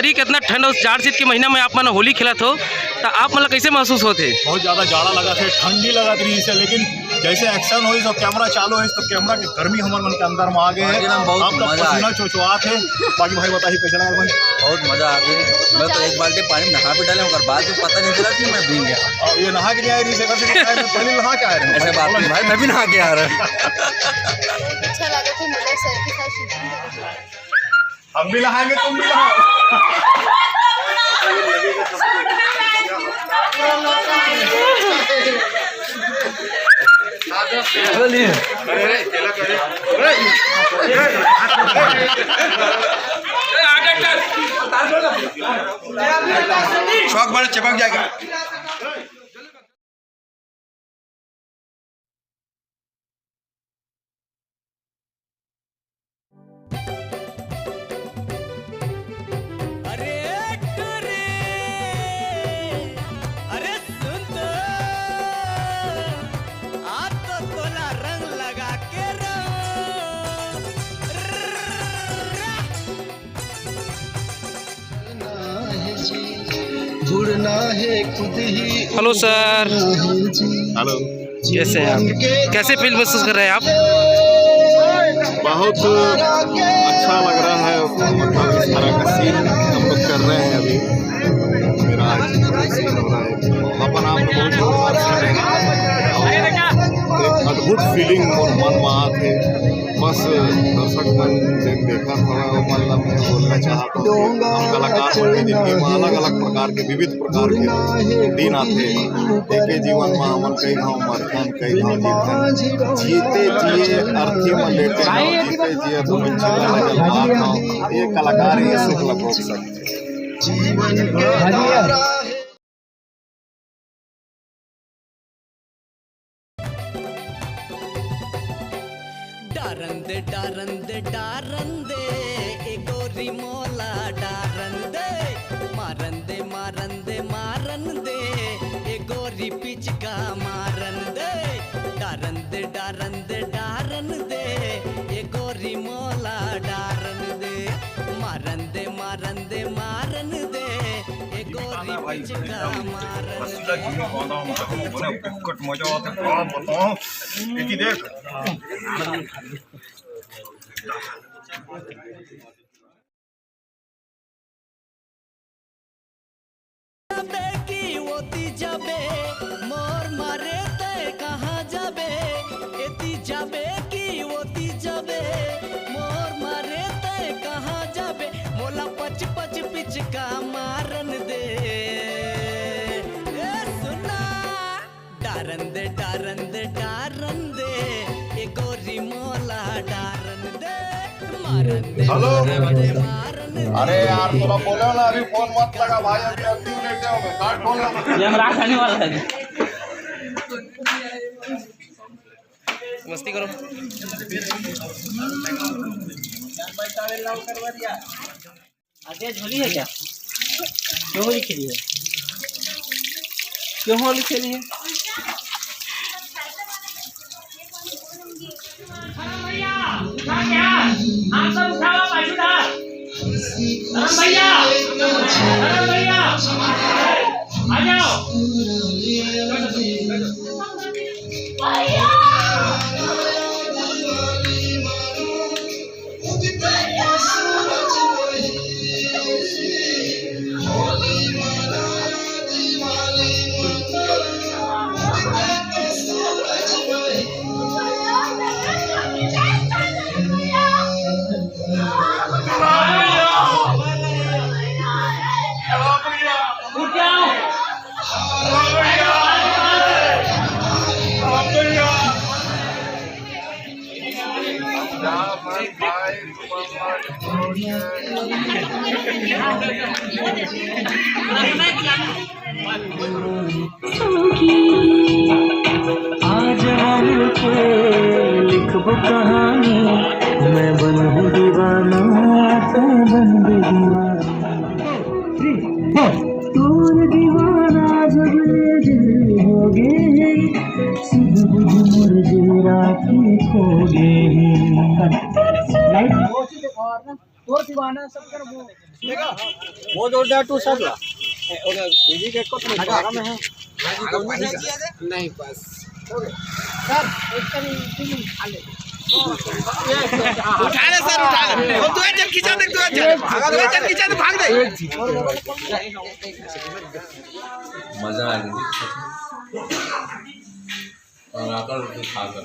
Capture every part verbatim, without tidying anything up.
अरे, कितना ठंड अउ जाड़ शीत के महीना में आप मन होली खेलत हो, त आप मन ला कइसे महसूस होत हे? बहुत ज्यादा जाड़ा लगत हे, ठंडी लगत रहिस हे, लेकिन जइसे action होइस अउ camera चालू होइस, त camera के गर्मी हमर मन के अंदर में आ गे हे। बाकी ना, बहुत अब तो मजा आए। पसीना चुचुआत हे। बाकी भाई बताही, कइसे लगत भाई? बहुत मजा आ गे। मैं तो एक बाल्टी पानी में नहा भी डाले, ओकर बाद भी पता नहीं चला कि मैं भीग गया। अउ ये नहा के नहीं आए रहिस हे, बस ये नहा के पहले नहा के आए रहे। ऐसे बात नहीं भाई, मैं भी नहा के आ रहा। अच्छा लगा था, मतलब सर के साथ shooting करके। हम भी नहाएंगे, तुम भी नहाओ। शौक बड़ा चिपक जाएगा। अरे टुरी, अरे सुन तो, आज तो तोला रंग लगा के रहूं। Hello sir. हेलो। कैसे हैं आप? कैसे फील महसूस कर रहे हैं आप? बहुत अच्छा लग रहा है, मतलब इस तरह का सीन हम लोग कर रहे हैं अभी। मेरा आज सीन हो रहा है, अपन आप बहुत जोरदार सीन है और एक अद्भुत फीलिंग मोर मन में आत है। बस दर्शक मन जेन देखत हवय, ओ मन ला मैं बोलना चाहत हूँ कि हम कलाकार मन के जिंदगी में अलग-अलग प्रकार के, विविध प्रकार के दिन आथे। एके जीवन में हमन कई घाव मरथन, कई घाव जीथन। जीते जिए अर्थी में लेटे हव, जीते जिए तो मैं चिल्ला लगा बात हव। ये कलाकार ये सुख ला भोग सकथे। डारन दे, डारन दे, डारन दे, ए गोरी मोला डारन दे, मारन दे, मारन दे, मारन दे, ए गोरी पिचका मारन दे, डारन दे, डारन दे, डारन दे, ए गोरी मोला डारन दे, मारन दे, मारन दे, मारन दे, ए गोरी पिचका मारन दे। रसीला जीव बांधा हूँ, मजा आता है, क्या बताऊँ? इकी देख। जाबे की ओती जाबे, मोर मारे तै कहाँ जाबे? एती जाबे की ओती जाबे, मोर मारे तै कहाँ जाबे? मोला पच पच पिचका मारन दे। ए सुना, डारन दे, डारन दे, डारन दे, ए गोरी मोला डारन दे, मारन दे, हेलो। मारन दे, मारन दे। अरे यार, तोला बोले ना, अभी फोन मत लगा भाई, अभी active लेटे हो, मैं काट फोन लगा। ये हम रात आने वाला है। मस्ती करो। आज ये होली है क्या? क्यों होली खेली है? क्यों होली खेली है? धरम भैया, उठा के हाथ, हाथ सब उठाओ, पाछू उठा। धरम भैया, धरम भैया, आ जाओ। आज हम के लिखबो कहानी, मैं बनहूँ दीवाना, तू बनबे दीवाना। तोर दीवाना जब ले दिल होगे, सुध बुध मोर बेरा के खोगे। आना सबकर वो। वो दो जा तू सब ला। ए, उधर टीवी देखो, तुम लगा। बारह में है। नहीं, बस। सर, एक करीब तीन खा ले। उठा ले सर, उठा ले। वो दो जन खींचा दे, दो जन। दो जन खींचा दे, भाग दे। मजा आ गया। और आकर उसे खाकर।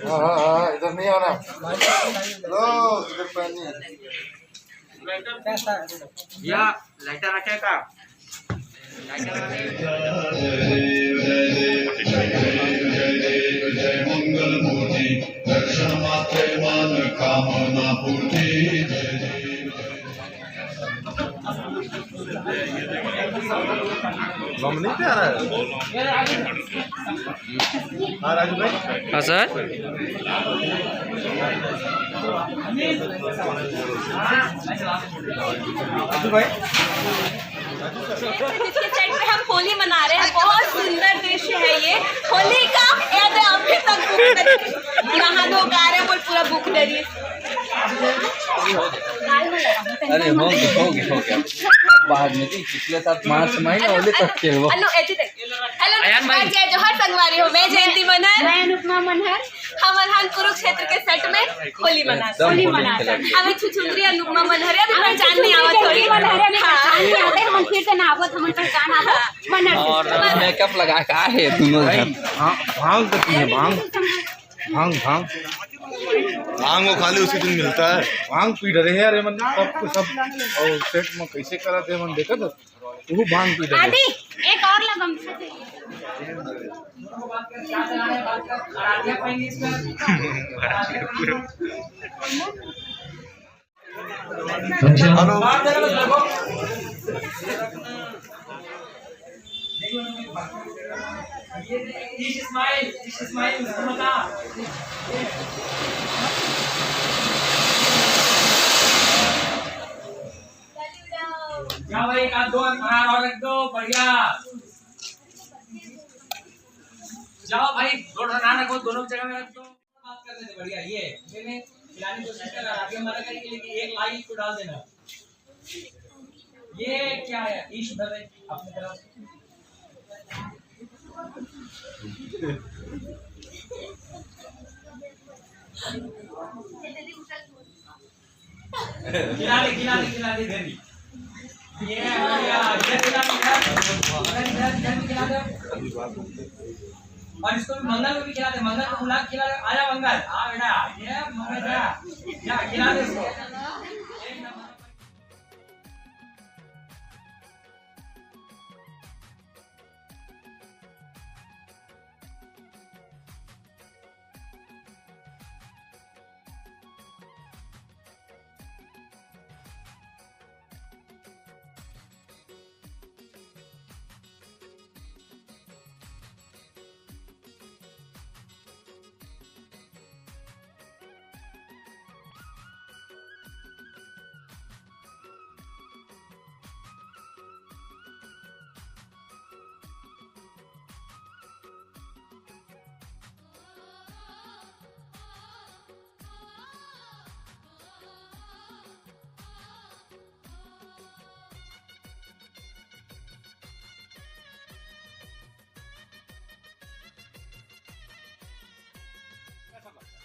हाँ, हाँ, हाँ, इधर नहीं आना। लो, इधर पहन नहीं। या लाइटर रखे का? जय मंगल मूर्ति, दर्शन मात्र मन कामना पूर्ति। जय जय। बम नहीं प्यारा है। हाँ, राजू भाई। हाँ, सर। राजू भाई। इसके सेट पे हम होली मना रहे हैं। बहुत सुंदर दृश्य है ये। होली का याद है अभी तक। नहा धो के आ रहे हैं, बोल पूरा भूख लगी। अरे, हो गया, हो गया, हो गया। बाद में जी, पिछले साल मार्च महीना होली तक खेलबो। अनु, एती देख। हेलो, नमस्कार, जय जोहार संगवारी हो, मैं जयंती मनहर। मैं अनुपमा मनहर। हमन हन कुरुक्षेत्र के सेट में होली मना, एकदम होली होली मना। खेलत हे। हमें छुछुंदरी अनुपमा मनहर अभी हमें पहचान नहीं आवत होली। मनहर अभी हाँ। पहचान नहीं आवत, हम फिर से ना आवत, हमन पहचान आवत। हाँ। मनहर और मेकअप लगा के आए हे दोनों भाई, जन। हाँ, भांग तो पी है, भांग। भांग, भांग। भांग वो खाली उसी दिन मिलता है। भांग पी डरे हैं यार, ये मन सब को सब, और सेट में कैसे करा थे, मन देखा था। वो भांग पी डरे। आदि, एक और लगम। हेलो। जाओ भाई, एक आध दो हाथ बाहर और रख दो, बढ़िया। जाओ भाई, दो ठो नान रखो, दोनों जगह में रख दो। बात कर लेते, बढ़िया। ये, ये मैं खिलाने की कोशिश कर रहा, आगे मना करेंगे, लेकिन एक लाई इसको डाल देना। ये क्या है? ईश उधर है, अपनी तरफ। खिला दे, खिला दे, खिला दे, इधर भी। ये, ये, ये खिला दे, इधर, इधर, इधर भी खिला दे। और इसको भी, मंगल को भी खिला दे, मंगल को बुला के खिला दे। आजा मंगल, आ बेटा, ये मंगल जा, जा खिला दे इसको।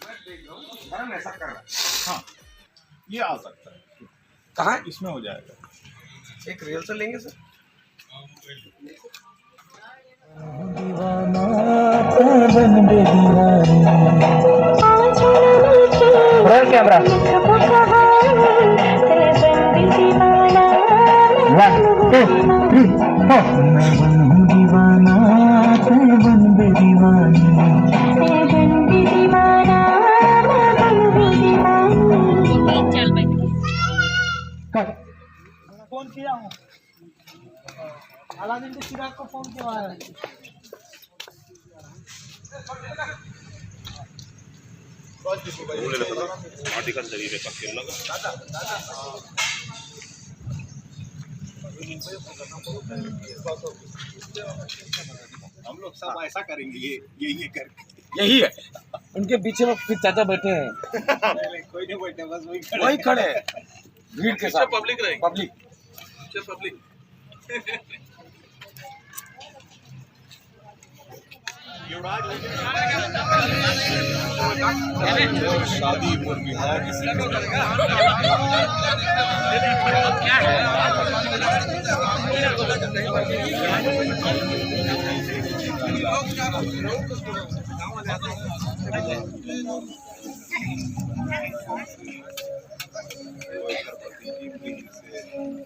मैं देख रहा हूँ, धर्म ऐसा कर रहा है। हाँ, ये आ सकता है। कहाँ? इसमें हो जाएगा। एक रिहर्सल लेंगे sir. Roll camera। One, two, three, four। Cut। Phone किया हूँ। अलादीन के चिराग को फोन किया है। घूम लेता था, माटी का शरीर है, पक्के लगा। हम लोग सब ऐसा करेंगे, ये ये ये करके। यही है, उनके पीछे में फिर चाचा बैठे हैं। नहीं, नहीं, कोई नहीं बैठे, बस वही खड़े वही हैं। खड़े हैं भीड़ के पीछे साथ। पब्लिक रहेगी। पब्लिक। पीछे पब्लिक। शादी मोर बिहार।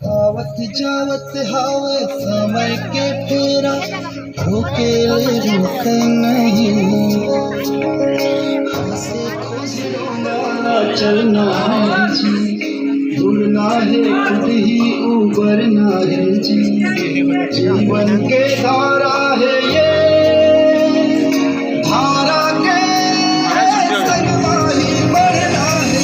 आवत जावत हावे समय के फेरा, रोके ले रोके नहीं। हंसे खुश रोना चलना है जी, उड़ना है खुद ही उबरना है जी। जीवन के धारा है ये, धारा के संगमा ही बढ़ना है।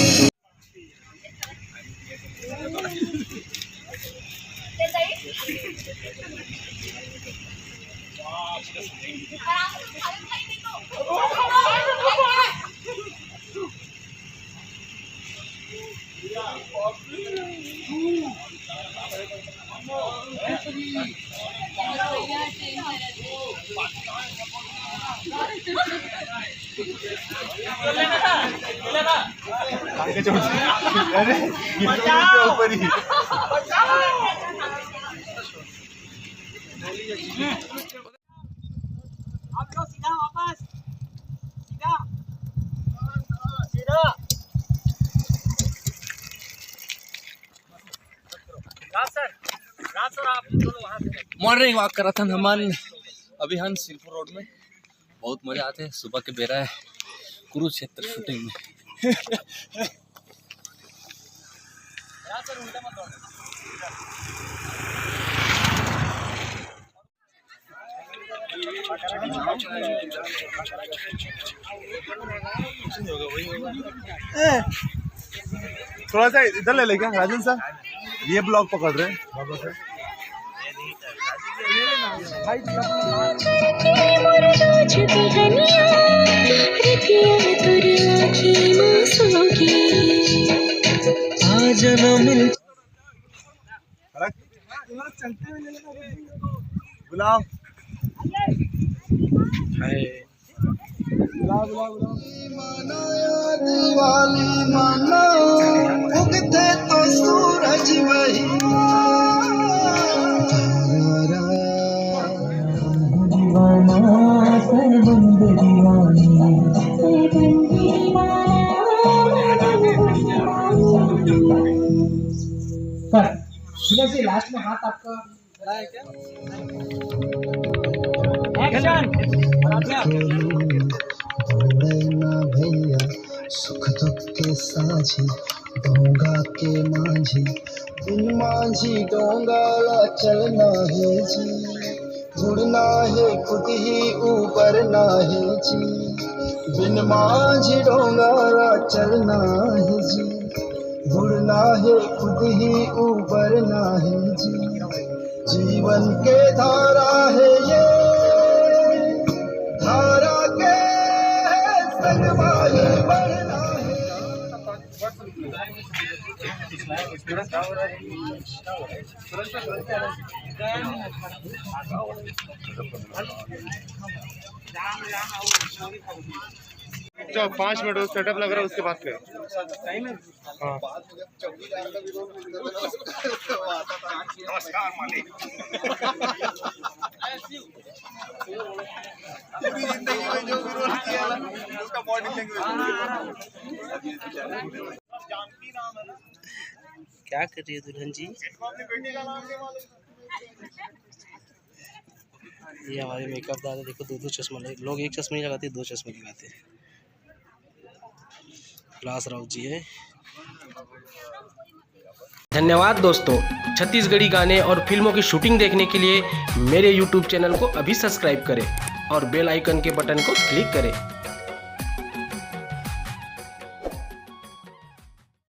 अरे, ये तो ऊपर ही। आप लोग सीधा वापस, सीधा, सीधा। राज सर, राज सर, आप दोनों वहाँ से। मॉर्निंग वॉक करत हन हमन अभी हन सिरपुर रोड में। बहुत मजा आते, सुबह के बेरा है, कुरुक्षेत्र शूटिंग में। राज सर, उल्टा मत दौड़ो। ए, थोड़ा सा इधर ले लेगा राजन सर, ये ब्लॉग पकड़ रहे हैं। आज न मिल गुलाम। हाय। बुला, बुला, बुला। माना याद वाली माना, उगते तो सूरज वही। दीवाना, सरबंद दीवानी। कर, सीधा से लास्ट में हाथ आपका। एक्शन। दौड़े ना भैया सुख दुख के साझी, डोंगा के माझी, बिन माझी डोंगा ला चलना है जी। जुड़ना है खुद ही ऊपरना है जी, बिन माझी डोंगा ला चलना है जी। जुड़ना है खुद ही ऊपरना है जी। जीवन के धारा है ये, धारा के संग माही बढ़ना है। चलो, पाँच मिनट सेटअप लग रहा है, उसके बाद करें। हाँ। नमस्कार मालिक। पूरी जिंदगी में जो भी रोल किया ना, उसका बॉडी लैंग्वेज। क्या कर रही है दुल्हन जी? ये हमारे मेकअप दादा, देखो, दो दो चश्मा लगे, लोग एक चश्मा नहीं लगाते, दो चश्मा लगाते हैं। क्लास राउत जी है। धन्यवाद दोस्तों, छत्तीसगढ़ी गाने और फिल्मों की शूटिंग देखने के लिए मेरे यूट्यूब चैनल को अभी सब्सक्राइब करें और बेल आइकन के बटन को क्लिक करें।